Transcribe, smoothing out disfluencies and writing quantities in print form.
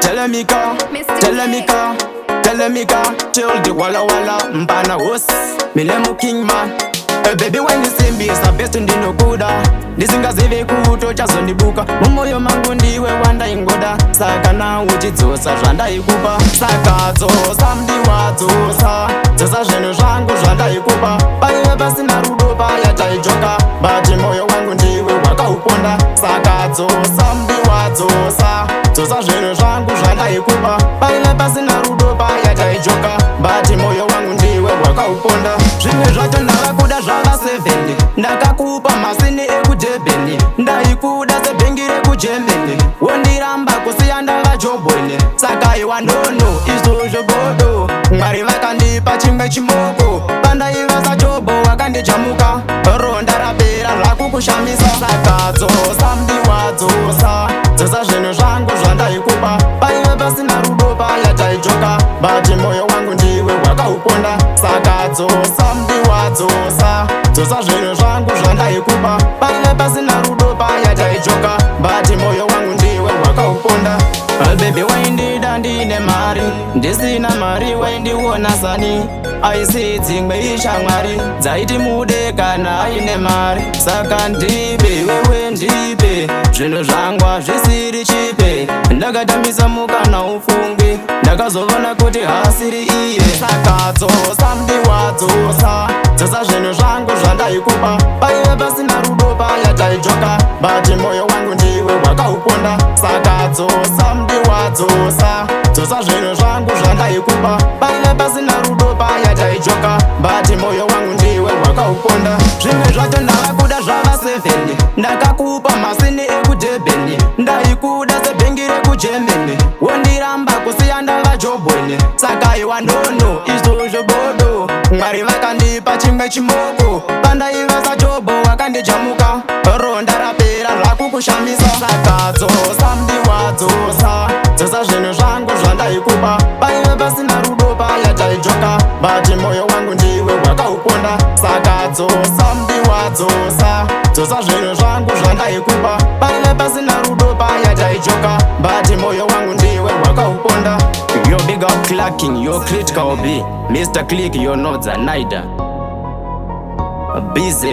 Telemika, telemika, telemika. Till the walla walla mpana hos milemu king man. Baby wandisimbisa best, ndinokuda ndisingazivi kuti uchazondibuka. Mumwoyo mangu ndiwe wandaingoda, saka na uchidzosa zvandaikupa. Saka dzosa, mudiwa, dzosa, dzosa zvinhu zvangu zvandaikupa. Paive pasina rudo paya taijoka, but moyo wangu ndiwe wakauponda. Saka dzosa, mudiwa, dzosa, dzosa zvinhu zvangu zvandaikupa. Paive pasina rudo paya taijoka, but moyo wangu ndiwe wakauponda. Zvimwe zvacho ndavakuda zvava 7. Ndakakupa masini ekuDurban, ndaikuda sebhengi rekuGermany, wondiramba kusiya ndava jobweni. Saka iwa nono, izvozvo bodo. Mwari vakandipa chimwe chimoko, pandaiva saJobho wakandijamuka. Ronda rapera zvakukushamisa. Saka dzosa, mudiwa, dzosa, dzosa zvinhu zvangu zvandaikupa. Paive pasina rudo paya taijoka, but moyo wangu ndiwe wakauponda. Saka dzosa, mudiwa, dzosa, dzosa zvinhu zvangu zvandaikupa. Paive pasina rudo paya taijoka, but moyo wangu ndiwe wakauponda. Baby, waindida ndine mari, ndisina mari waindiona sani. Aisi dzimwe ishamwari dzaiti mude kana aine mari. Saka ndipe, wewe ndipe zvinhu zvangu zvisiri chipe. Ndakatambisa mukana ufungi, ndakazoona kuti hasiri iye. Saka dzosa, mudiwa, dzosa, dzosa zvinhu zvangu zvandaikupa. Paive pasina rudo paya taijoka, but moyo wangu ndiwe wakauponda. Saka dzosa, mudiwa, dzosa, dzosa zvinhu zvangu zvandaikupa. Paive pasina rudo paya taijoka, but moyo wangu ndiwe wakauponda. Zvimwe zvacho ndavakuda zvava 7. Ndakakupa masini ekuDurban, ndaikuda sebhengi rekuGermany, wondiramba kusiya ndava jobweni. Saka iwa nono, izvozvo bodo. Mwari vakandipa chimwe chimoko, pandaiva saJobho wakandijamuka. Ronda rapera zvakukushamisa. Saka dzosa, mudiwa, dzosa, dzosa zvinhu zvangu zvandaikupa. Paive pasina rudo paya taijoka, but moyo wangu ndiwe wakauponda. Saka dzosa, mudiwa, dzosa, dzosa zvinhu zvangu zvandaikupa. Paive pasina rudo paya taijoka, but moyo wangu ndiwe wakauponda. Yo, big up clacking, yo, Critical B, Mr Click, yo, Nodza Nida BZ.